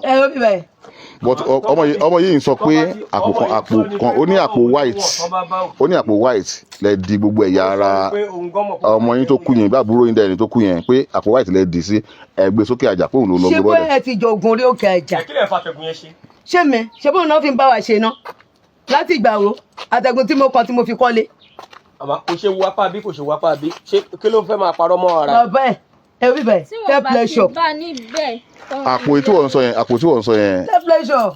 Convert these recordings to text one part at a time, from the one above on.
Ẹ ó bí báyìí. But ọmọ yìí ń sọ pé àpò kan ó ní àpò white, ó ní àpò white lẹ di gbogbo ẹ̀yà ara ọmọ yín tó kú yẹn, bí àbúrò yín dẹni tó kú yẹn, pé àpò white lẹ dì sí, ẹ gbé sókè àjà, pé òun ló lọ Ṣé gbé bóyá bọ́lẹ̀. ẹ ti jọ ogun orí òkè àjà? Kí lè fa àtẹ̀gùn yẹn ṣe? Ṣé mi ṣé bóun náà fi ń bá wa ṣe ná láti ìgbà wo? Àtẹ̀gùn tí mo kàn tí mo fi kọ́lé. Àmọ́ kò ṣe wo apá bí, kò ṣe wo apá bí, ṣé kí ló fẹ́ máa parọ́ mọ́ ara ẹ̀? Bàbá ẹ, ẹ wí bẹ́ẹ̀. Tí wọ́n Tẹ́ bá ti pleasure. bá níbẹ̀ kọ́. Àpò tí wọ́n ń sọ yẹn, àpò tí wọ́n ń sọ yẹn, Tẹ́ pleasure.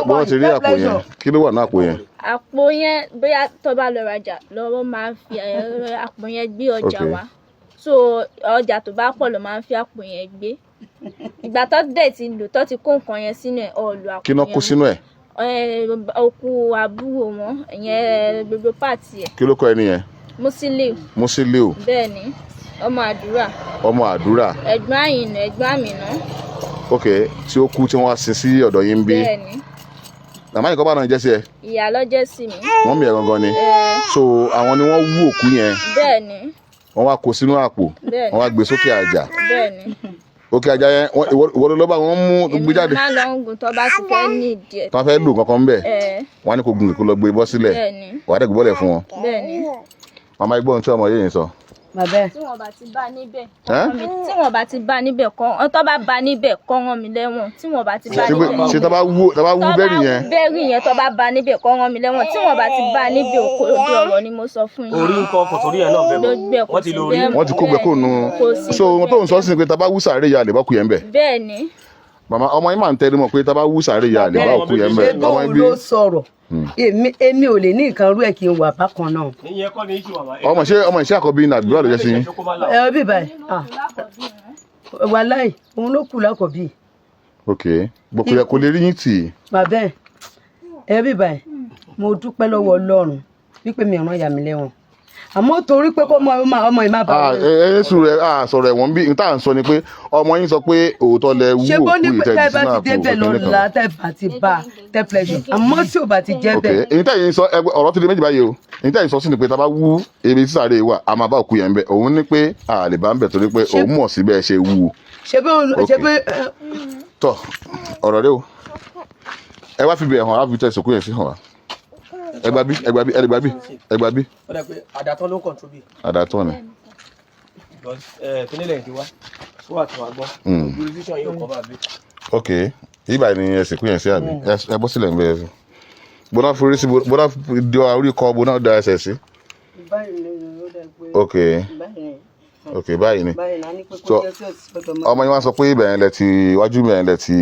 bó ti rí àpò yẹn, kí ló wà ní àpò yẹn? Àpò yẹn, bóyá tó bá lọ rajà lọ́wọ́, máa ń fi àpò yẹn gbé ọjà wá. So ọjà tó bá pọ̀ ló máa ń fi àpò yẹn gbé. Ìgbà tó dẹ̀ ti lò, tó ti kó nǹkan yẹn sínú ẹ̀, ọ̀ lò àpò Kí náà yẹn kó sínú ẹ̀? Òkú àbúrò wọn, ìyẹn gbogbo part ẹ̀. Kí ló kọ ẹni yẹn? Musiliu. Musiliu. Bẹ́ẹ̀ ni, ọmọ Àdúrà. Ọmọ Àdúrà. Ẹ̀gbọ́n Àyìnà, ẹ̀gbọ́n Àmìnà. Ok, tí ó kú tí wọ́n wá sin sí ọ̀dọ̀ yín bí? Bẹ́ẹ̀ ni. Màmá yìí kọ́ bá náà jẹ́ sí ẹ? Ìyá lọ́jẹ́ sí mi. Wọ́n mi ẹ̀ gangan ni? Ẹ. So àwọn ni wọ́n wú òkú yẹn? Bẹ́ẹ̀ ni. Wọ́n wá kó sínú àpò? Bẹ́ẹ̀ ni. Wọ́n wá gbé sókè àjà? Bẹ́ẹ̀ ni. Òkè àjà yẹn, ìwọ ló lọ bá wọn mú gbé jáde? Èmi máa lọ ń gùn tó bá ti fẹ́ ní ìdí ẹ̀. Tí wọ́n fẹ́ lò kankan ńbẹ̀? Ẹ. Wọ́n á ní kó gun, kó lọ gbé bọ́ sílẹ̀? Bẹ́ẹ̀ ni. Wàá dẹ̀ gbé bọ́lẹ̀ fún wọn? Bẹ́ẹ̀ ni. Màmá, igbó ohun tí ọmọ yìí ń sọ. Bàbá ẹ. Tí wọ́n bá ti bá níbẹ̀ Ẹ́? Tí wọ́n bá ti bá níbẹ̀ kọ́, tó bá bá níbẹ̀ kọ́ rán mi lẹ́wọ̀n. Tí wọ́n bá ti bá Ṣé pé níbẹ̀, ṣé tá bá wú tó bá bẹ́rì yẹn? Bẹ́rì yẹn, tó bá bá níbẹ̀ kọ́ rán mi lẹ́wọ̀n. Tí wọ́n bá ti bá níbẹ̀, òkòdó ọ̀rọ̀ ni mo sọ fún yín. Orí nǹkan kò sórí ẹ̀ náà bẹ́ẹ̀ Gbogbo ẹ̀ mọ́. Kò Wọ́n ti sí lo orí. bẹ́ẹ̀ mọ́. Wọ́n ti kó gbẹ kó nu. Kò sí. So ohun tó ń sọ sí ni pé tá bá wú sàárè ya, lè bá kú yẹn bẹ̀? Bẹ́ẹ̀ ni. Màmá, ọmọ yín máa ń tẹnu mọ́ pé tá bá wú sàárè ya, lè bá òkú yẹn bẹ̀. Ṣé Ọmọ bóun yín bí ló sọ̀rọ̀? Èmi ò lè ní nǹkan rú ẹ̀ kí n wà bákan náà. Ìyẹn kọ́ ni issue, màmá. Ọmọ, ṣé ọmọ ìṣe àkọ́bí ní àdúrà ló jẹ́ sí yín? Ẹ bí báyìí, ah, wàláì, òun ló kù lákọ̀bí. Ok, gbogbo yẹ kó lè rí yín tì í. Bàbá ẹ, ẹ bí báyìí, mo dúpẹ́ lọ́wọ́ Ọlọ́run wípé mi ràn yà mí lẹ́wọ̀n, àmọ́ torí pé kó mọ ọmọ yìí má bàa. Ah, ẹ ẹ sùn rẹ, ah, sọ̀rọ̀ ẹ̀wọ̀n bí n tá à ń sọ ni pé ọmọ yín sọ pé òótọ́ lẹ wú Ṣé bó òkú ní yìí pé tẹ́ tẹ́ jù bá sínú ti àpò débẹ̀ òkú lọ́la, kan. tẹ́ bá ti bá tẹ́ pleasure, àmọ́ tí ò bá ti jẹ́ Ok, bẹ́ẹ̀. èyí tẹ́ yín sọ, ẹgbẹ́ ọ̀rọ̀ ti di méjì báyìí o. Èyí tẹ́ yín sọ sí ni pé tá a bá wú ibi tí sàárè wà, a máa bá òkú yẹn ń bẹ̀. Òun ní pé a lè bá ń bẹ̀ torí pé òun mọ̀ sí bẹ́ẹ̀ ṣe wú u. Ṣé bí Ok. ṣé bí Tọ ọ̀rọ̀ rẹ o, ẹ wá fi bẹ̀ hàn á, fi tẹ̀ sòkú yẹn sí hàn wá. Ẹ gba bí, ẹ gba bí, ẹ lè gba bí, ẹ gba bí. Ó dà pé àdàtọ́ ló ń control bí. Àdàtọ̀ ni. Because kíní lẹ́yìn tí wá tó wà tí wàá gbọ́. Jurisdiction yóò kọ́ bá bí. Ok, ibà ni ẹ sìnkú yẹn sí, àbí? Ẹ bọ́ sílẹ̀ ń bẹ ẹ sí bọ́dá forí sí, bọ́dá di orí kọ, bọ́dá da ẹsẹ̀ sí. Báyìí ni ó dà pé. Ok. Báyìí ni. Ok, báyìí ni. Báyìí náà ní pé So, kó jẹ́ sí ọ̀dọ̀ mọ́. Ọmọ yín wá sọ pé ibẹ̀ yẹn lẹ ti iwájú, ibẹ̀ yẹn lẹ ti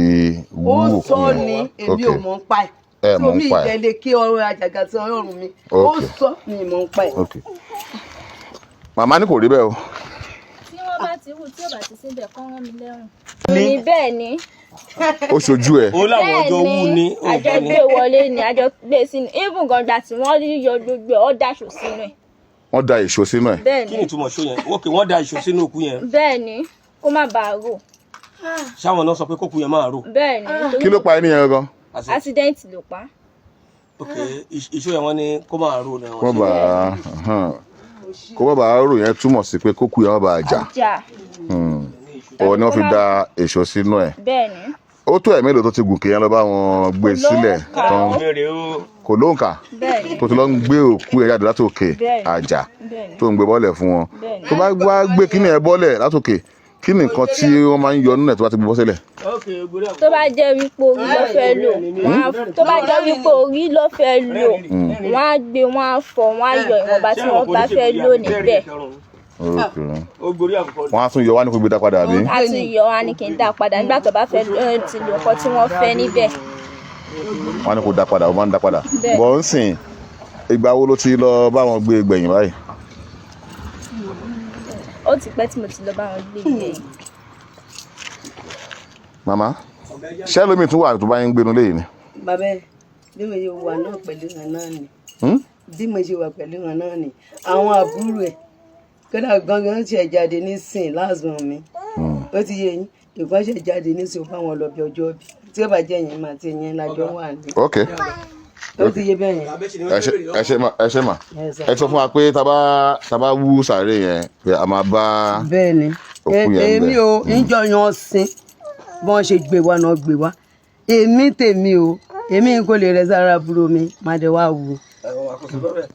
wú Ó òkú sọ yẹn. ni, èmi ò mọ̀ ń pa ẹ̀. Ẹ mọ̀ ń Mi pa ẹ̀. ìdẹ́lẹ̀ kí ọrọ̀ àjàgà sí ọrùn mi. Ó sọ mi mọ̀ ń pa ẹ̀. Ok, màmá ní kò rí bẹ́ẹ̀ o. Tí wọ́n bá ti wù, tí ò bá ti síbẹ̀, kọ́ rán mi lẹ́wọ̀n. Ní bẹ́ẹ̀ ni. Ó ṣojú ẹ? Ó láwọn ọjọ́ wú ní Àjọ òògùn ni. gbé wọlé ni, àjọ gbé sínú. Even gan, gbà tí wọ́n yọ gbogbo ẹ̀, ọ́ dàṣọ sínú ẹ̀. Wọ́n da èso sínú ẹ̀? Bẹ́ẹ̀ Kí ni. ni ìtumọ̀ ṣó yẹn? Ok, wọ́n da ìṣó sínú òkú yẹn? Bẹ́ẹ̀ ni, kó má bàa rò. Ṣáwọn náà sọ pé kókú yẹn máa rò? Bẹ́ẹ̀ ni, torí Kí ló pa ẹni yẹn gan? Accident ló pa. Ok, ìṣó yẹn, wọ́n ní kó máa rò náà. Kó má bàa kó má bàa rò yẹn túmọ̀ sí pé kókú yẹn má bàa jà? Jà. Òun ni wọ́n fi da èso sínú ẹ̀? Bẹ́ẹ̀ ni. Ó tó ẹ̀ mélòó tó ti gùn kéèyàn lọ bá wọn gbé Kò sílẹ̀ lóǹkà. tán? Béèrè o. Kò lóǹkà? Bẹ́ẹ̀ ni. Tó ti lọ ń gbé òkú ẹ̀ jáde látòkè Bẹ́ẹ̀ ni. àjà? Bẹ́ẹ̀ ni. Tó ń gbé bọ́lẹ̀ fún wọn? Bẹ́ẹ̀ ni. Tó bá wá gbé kíní ẹ̀ bọ́lẹ̀ látòkè, kí ni nǹkan tí wọ́n máa ń yọ nínú ẹ̀ tó bá ti gbé bọ́ sílẹ̀? Ok, gorí àbúrò. Tó bá jẹ́ wípé orí ló fẹ́ lò, tó bá jẹ́ wípé orí ló fẹ́ lò, wọ́n á gbé, wọ́n á fọ, wọ́n á yọ ìwọ̀nba tí wọ́n bá fẹ́ lò níbẹ̀. Ok. Ó gorí àbúkọ. Wọ́n á tún yọ wá ní kó gbé dá padà, àbí? Á tún yọ, wọ́n á ní kí n dá padà nígbà tó bá fẹ́ ti lò nǹkan tí wọ́n fẹ́ níbẹ̀. Wọ́n á ní kó dá padà, wọ́n máa ń dá padà. Bẹ́ẹ̀. Bọ̀ ń sìn, ìgbà wo ló ti lọ bá wọn gbé gbẹ̀yìn báyìí? Ó ti pẹ́ tí mo ti lọ bá wọn gbé gbẹ̀yìn. Màmá, ṣé lómi tún wà tó bá yín gbénu léyìí ni? Bàbá ẹ, bí mo ṣe wà náà pẹ̀lú wọn náà ni. Hmm? Bí mo ṣe wà pẹ̀lú wọn náà ni. Àwọn àbúrò ẹ̀ kódà gangan ṣe jáde nísìn lásán mi. Ó ti yé yín, ìkan ṣe jáde nísìn, ó bá wọn lọ bí ọjọ́ bí tí ó bá jẹ́ yín máa ti yẹn lájọ wà ní. Ok. Ó ti yé bẹ́ẹ̀ yẹn. Ẹ ṣe, ẹ ṣe mà, ẹ ṣe mà. Yes, sir. Ẹ sọ fún wa pé tá bá wú sàárè yẹn, pé a máa bá Bẹ́ẹ̀ ni. òkú yẹn ń Èmi bẹ̀. ò ń jọ yan sin. Bọ́n ṣe gbé wa náà gbé wa. Èmi tèmi o, èmi kò lè rẹ sára àbúrò mi, má dé wá wù. Ẹ̀wọ̀n àkóso bẹ́ẹ̀.